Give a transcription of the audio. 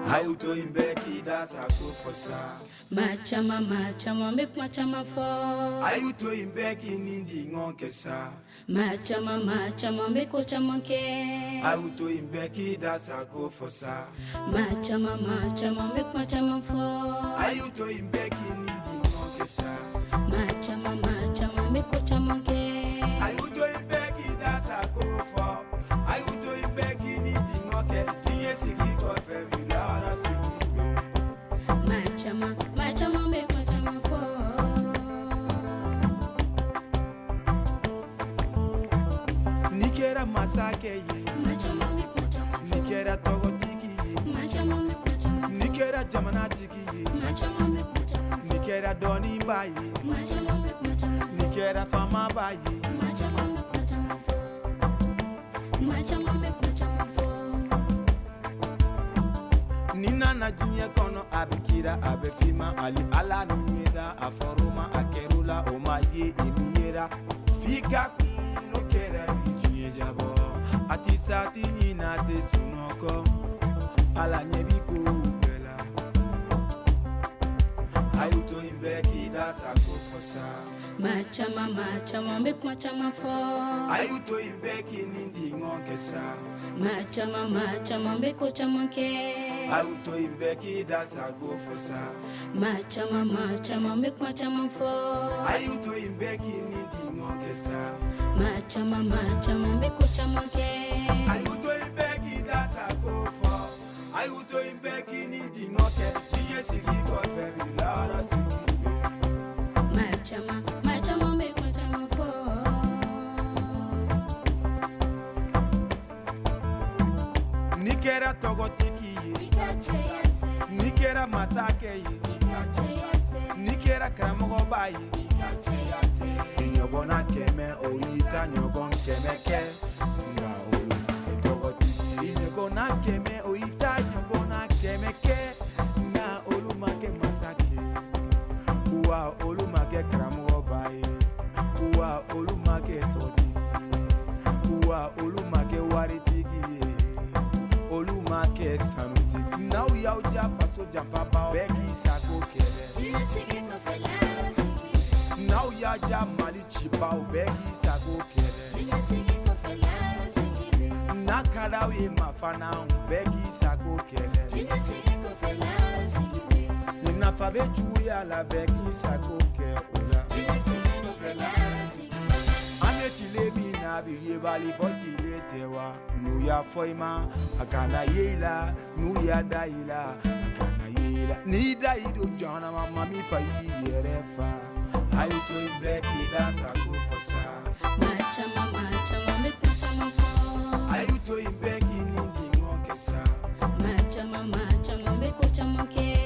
A y'u to yen bɛɛ k'i da sago fɔ sa. Maa caman, maa caman bɛ kuma caman fɔ. A y'u to yen bɛɛ k'i ni di ɲɔgɔn kɛ sa. Maa caman, maa caman bɛ ko caman kɛ. A y'u to yen bɛɛ k'i da sago fɔ sa. Maa caman, maa caman bɛ kuma caman fɔ. A y'u to yen bɛɛ k'i ni di ɲɔgɔn kɛ sa. Maa caman, maa caman bɛ ko caman kɛ. A y'u to yen bɛɛ k'i da sago fɔ. A y'u to yen bɛɛ k'i ni di ɲɔgɔn kɛ. Diɲɛ sigi kɔfɛ bi lahara sigi bɛ. Maa caman, maa caman bɛ kuma caman fɔ. N'i kɛra masakɛ ye, Maa caman bɛ kuma caman n'i fɔ. kɛra tɔgɔtigi ye, Maa caman bɛ kuma caman n'i kɛra jamanatigi ye, Maa caman bɛ kuma caman n'i kɛra dɔnnibaa ye, Maa caman bɛ kuma caman n'i kɛra faamaba ye. Maa caman bɛ kuma caman fɔ. Maa caman bɛ kuma caman fɔ. N'i nana diɲɛ kɔnɔ a bɛ kira a bɛ f'i ma hali Ala min ye da a fɔr'o ma a kɛr'o la o ma ye i min yera f'i ka kun n'o kɛra i bɛ diɲɛ jabɔ a ti sa a ti ɲinɛ a tɛ sunɔgɔ Ala ɲɛ b'i kow bɛɛ la. A y'u to yen bɛɛ k'i da sago fɔ sa. Maa caman, maa caman bɛ kuma caman fɔ. A y'u to yen bɛɛ k'i ni di ɲɔgɔn kɛ sa. Maa caman, maa caman bɛ ko caman kɛ. A y'u to yen bɛɛ k'i da sago fɔ sa. Maa caman, maa caman bɛ kuma caman fɔ. A y'u to yen bɛɛ k'i ni di ɲɔgɔn kɛ sa. Maa caman, maa caman bɛ ko caman kɛ. A y'u to yen bɛɛ k'i da sago fɔ. A y'u to yen bɛɛ k'i ni di ɲɔgɔn kɛ. Diɲɛ sigi kɔfɛ bi lahara sigi bɛ. Maa caman, maa caman bɛ kuma caman fɔ. N'i kɛra tɔgɔtigi ye, I ka cɛya tɛ, n'i kɛra masakɛ ye, i ka cɛya tɛ, n'i kɛra karamɔgɔba ye, i ka cɛya tɛ. I ɲɔgɔnna 100 o y'i ta ɲɔgɔn 100 kɛ nka olu ma kɛ tɔgɔtigi ye. I ɲɔgɔnna 100 o y'i ta ɲɔgɔnna 100 kɛ nka olu ma kɛ masakɛ ye, wa olu ma kɛ karamɔgɔba ye, wa olu ma kɛ tɔgɔtigi ye, wa olu ma kɛ waritigi ye, olu ma kɛ sanutigi. N'aw y'aw ja faso janfabaw bɛɛ k'i sago kɛlɛ. Diɲɛ sigi kɔfɛ lahara sigi bɛ. N'aw y'a ja Mali cibaw bɛɛ k'i sago kɛlɛ. Diɲɛ sigi kɔfɛ lahara sigi bɛ. N'a ka d'aw ye mafana bɛɛ k'i sago kɛlɛ. Diɲɛ sigi kɔfɛ lahara sigi bɛ. Ni nafa bɛ juguya la bɛɛ k'i sago kɛ o la. Diɲɛ sigi kɔfɛ lahara sigi bɛ. An bɛ tile min na bi yebali fɔ tile tɛ wa n'u y'a fɔ i ma a kana ye i la n'u y'a da i la a kana ye i la n'i da y'i don jahanama ma min fa y'i yɛrɛ fa. A y'u to yen bɛɛ k'i da sago fɔ sa. Maa caman, maa caman bɛ kuma caman fɔ. A y'u to yen bɛɛ k'i ni di ɲɔgɔn kɛ sa. Maa caman, maa caman bɛ ko caman kɛ.